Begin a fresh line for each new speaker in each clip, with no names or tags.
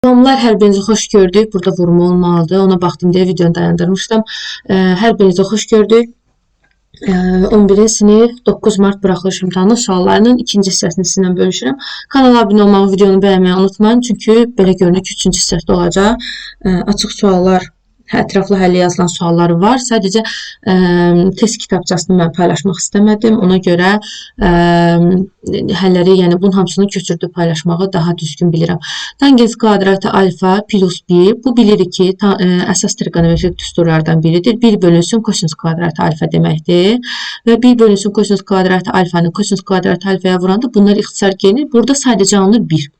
Salamlar, hər birinizi xoş gördük. Burada vurma olmalıdır. Ona baxdım deyə videonu dayandırmışdım. Hər birinizi xoş gördük. 11-ci sinif 9 mart buraxılış imtahanı suallarının ikinci hissəsini sizinlə bölüşürəm. Kanala abunə olmağı, videonu bəyənməyi unutmayın. Çünki belə görünür ki, üçüncü hissəsi olacaq. Açıq suallar, ətraflı həlli yazılan sualları var. Sadəcə test kitabçasını mən paylaşmaq istəmədim. Ona görə həlləri, yəni bunun hamısını köçürdüb paylaşmağı daha düzgün bilirəm. Tangens kvadratı alfa plus 1. Bu bilirik ki, əsas trigonometrik düsturlardan biridir. 1 bölünsün kosinus kvadratı alfa deməkdir. Və 1 bölünsün kosinus kvadratı alfanı kosinus kvadratı alfaya vuranda bunlar ixtisar gelir. Burada sadəcə alınır 1.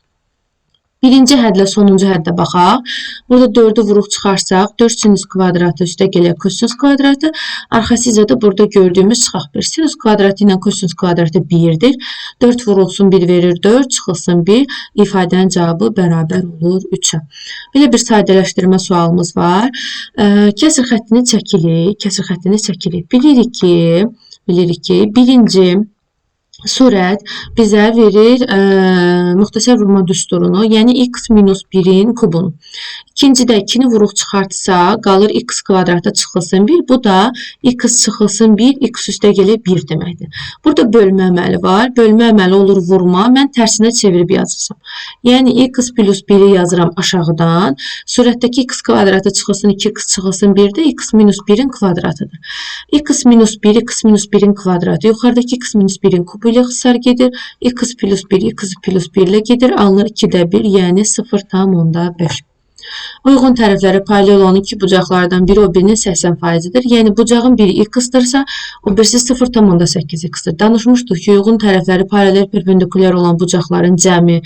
Birinci hədlə sonuncu həddə baxaq. Burada 4-ü vuruq çıxarsaq, 4 sinus kvadratı üstə gəlir kosinus kvadratı. Arxasıca da burada gördüyümüz çıxaq 1. Sinus kvadratı ilə kosinus kvadratı 1-dir. 4 vurulsun 1 verir 4, çıxılsın 1. İfadənin cavabı bərabər olur 3-ə. Belə bir sadələşdirmə sualımız var. Kəsir xəttini çəkirik. Kəsir xəttini çəkirik. Bilirik ki, birinci surət bizə verir müxtəsər vurma düsturunu, yəni x minus 1-in kubunu. İkincidə 2-ni vuruq çıxartsa, qalır x kvadrata çıxılsın 1. Bu da x çıxılsın 1, x üstə gəlir 1 deməkdir. Burada bölmə əməli var. Bölmə əməli olur vurma. Mən tərsinə çevirib yazırsam. Yəni x plus 1-i yazıram aşağıdan. Surətdəki x kvadrata çıxılsın 2x çıxılsın 1 də x minus 1-in kvadratıdır. X minus 1, x minus 1-in kvadratı. Yuxarıdakı x minus 1-in kubu ilə ixtisar gedir. X plus 1, x plus 1 ilə gedir. Alınır 2-də 1, yəni 0,5. Uyğun tərəflərə paylı olan iki bucaqlardan biri o birinin 80%-dir. Yəni bucağın biri x-dırsa, o birisi 0,8 x-dir. Danışmışdıq ki, uyğun tərəfləri paralel perpendikulyar olan bucaqların cəmi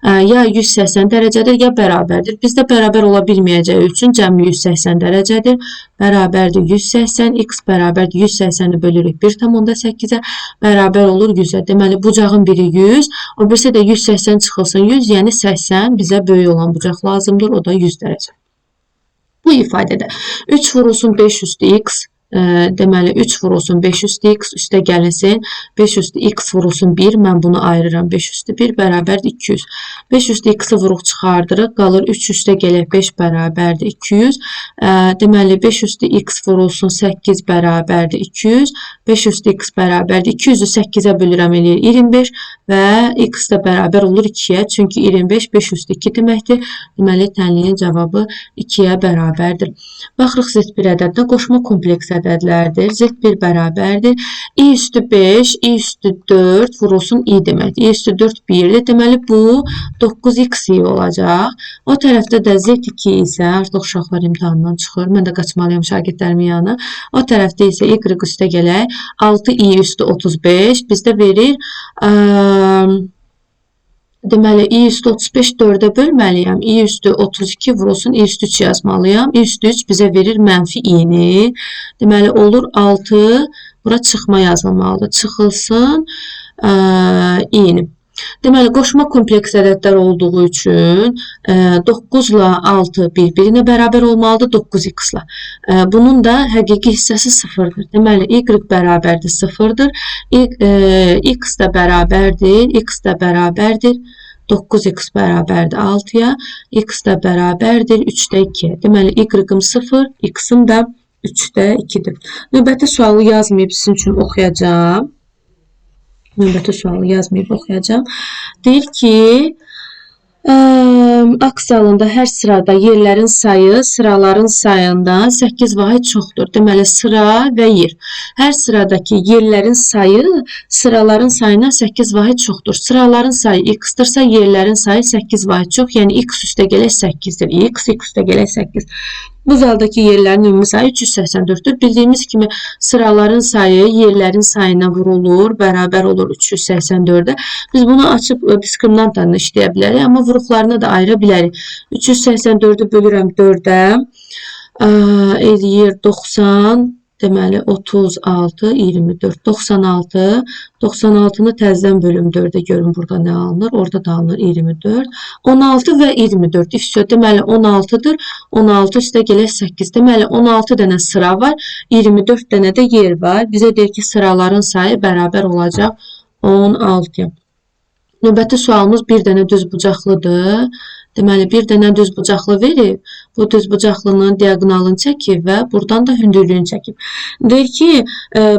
ya 180 dərəcədir, ya bərabərdir. Bizdə bərabər ola bilməyəcəyi üçün cəmi 180 dərəcədir. Bərabərdir 180, x bərabərdir 180-i bölürük 1,8-ə, bərabər olur 100-ə. Deməli, bucağın biri 100, o birisi də 180 çıxılsın 100, yəni 80 bizə böyük olan bucaq lazımdır, o da 100 dərəcə. Bu ifadədə 3 vurulsun 5 üstü x, deməli 3 vurulsun 5 üstü x üstə gəlinsin, 5 üstü x vurulsun 1, mən bunu ayırıram, 5 üstü 1 bərabərdir 200. 5 üstü x-i vuruq çıxardırıq, qalır 3 üstə gələk 5 bərabərdir 200. Deməli 5 üstü x vurulsun 8 bərabərdir 200, 5 üstü x bərabərdir 200-ü 8-ə bölürəm eləyir 25 və x də bərabər olur 2-yə, çünki 25 5 üstü 2 deməkdir. Deməli tənliyin cavabı 2-yə bərabərdir. Baxırıq Z1 ədədinə, qoşma kompleks ədədlərdir. Z1 bərabərdir. I üstü 5, I üstü 4 vurulsun I deməkdir. I üstü 4 1-dir. Deməli bu 9x i olacaq. O tərəfdə də Z2 isə artıq uşaqlar imtahandan çıxır. Mən də qaçmalıyam şagirdlərimin yanına. O tərəfdə isə Y üstə gələk. 6i üstü 35 bizdə verir. Deməli, i üstü 35 4-ə bölməliyəm. I üstü 32 vurulsun, i üstü 3 yazmalıyam. I üstü 3 bizə verir mənfi i-ni. Deməli, olur 6, bura çıxma yazılmalıdır. Çıxılsın i-ni. Deməli, qoşma kompleks ədədlər olduğu üçün 9 ilə 6 bir-birinə bərabər olmalıdır, 9x ilə. Bunun da həqiqi hissəsi 0-dır. Deməli, y bərabərdir 0-dır. X də bərabərdir, x də bərabərdir. 9x bərabərdir 6-ya, x də bərabərdir 3-də 2-yə. Deməli, y-im 0, x-im də 3-də 2-dir. Növbəti sualı yazmayıb sizin üçün oxuyacağam. Növbəti sualı yazmayıb oxuyacağam. Deyir ki, aks zalında hər sırada yerlərin sayı sıraların sayından 8 vahid çoxdur. Deməli, sıra və yer. Hər sıradakı yerlərin sayı sıraların sayından 8 vahid çoxdur. Sıraların sayı x-dırsa, yerlərin sayı 8 vahid çox. Yəni, x üstə gələk 8-dir. X, x üstə gələk 8. Bu zaldakı yerlərin ümumi sayı 384-dür. Bildiyimiz kimi sıraların sayı yerlərin sayına vurulur, bərabər olur 384-ə. Biz bunu açıb diskriminantla işləyə bilərik, amma vuruqlarına da ayıra bilərik. 384-ü bölürəm 4-ə, eləyir 90, deməli 36, 24, 96, 96-nı təzədən bölüm 4-ə görün burada nə alınır, orada da alınır 24, 16 və 24, ifsö, deməli 16-dır, 16 üstə gələk 8, deməli 16 dənə sıra var, 24 dənə də yer var, bizə deyir ki, sıraların sayı bərabər olacaq 16-ya. Növbəti sualımız bir dənə düz bucaqlıdır. Deməli, bir dənə düzbucaqlı verib, bu düzbucaqlının diaqonalını çəkib və buradan da hündürlüyünü çəkib. Deyir ki,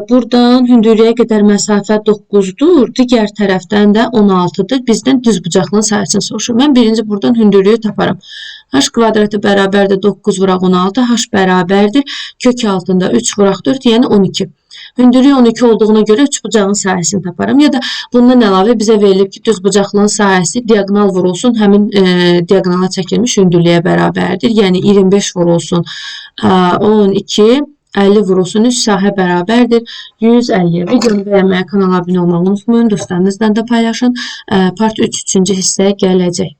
buradan hündürlüyə qədər məsafə 9-dur, digər tərəfdən də 16-dır. Bizdən düzbucaqlının sahəsini soruşur. Mən birinci buradan hündürlüyü taparam. H kvadratı bərabərdir 9 vuraq 16, H bərabərdir kök altında 3 vuraq 4, yəni 12. Hündürlük 12 olduğuna görə üçbucağın sahəsini taparam. Ya da bundan əlavə bizə verilib ki, düzbucaqlının sahəsi diaqonal vurulsun, həmin diaqonala çəkilmiş hündürlüyə bərabərdir. Yəni 25 vurulsun 12, 50 vurulsun 3 sahə bərabərdir 150. Videonu bəyənməyi, kanala abunə olmağı unutmayın. Dostlarınızla da paylaşın. Part 3 3-cü hissə gələcək.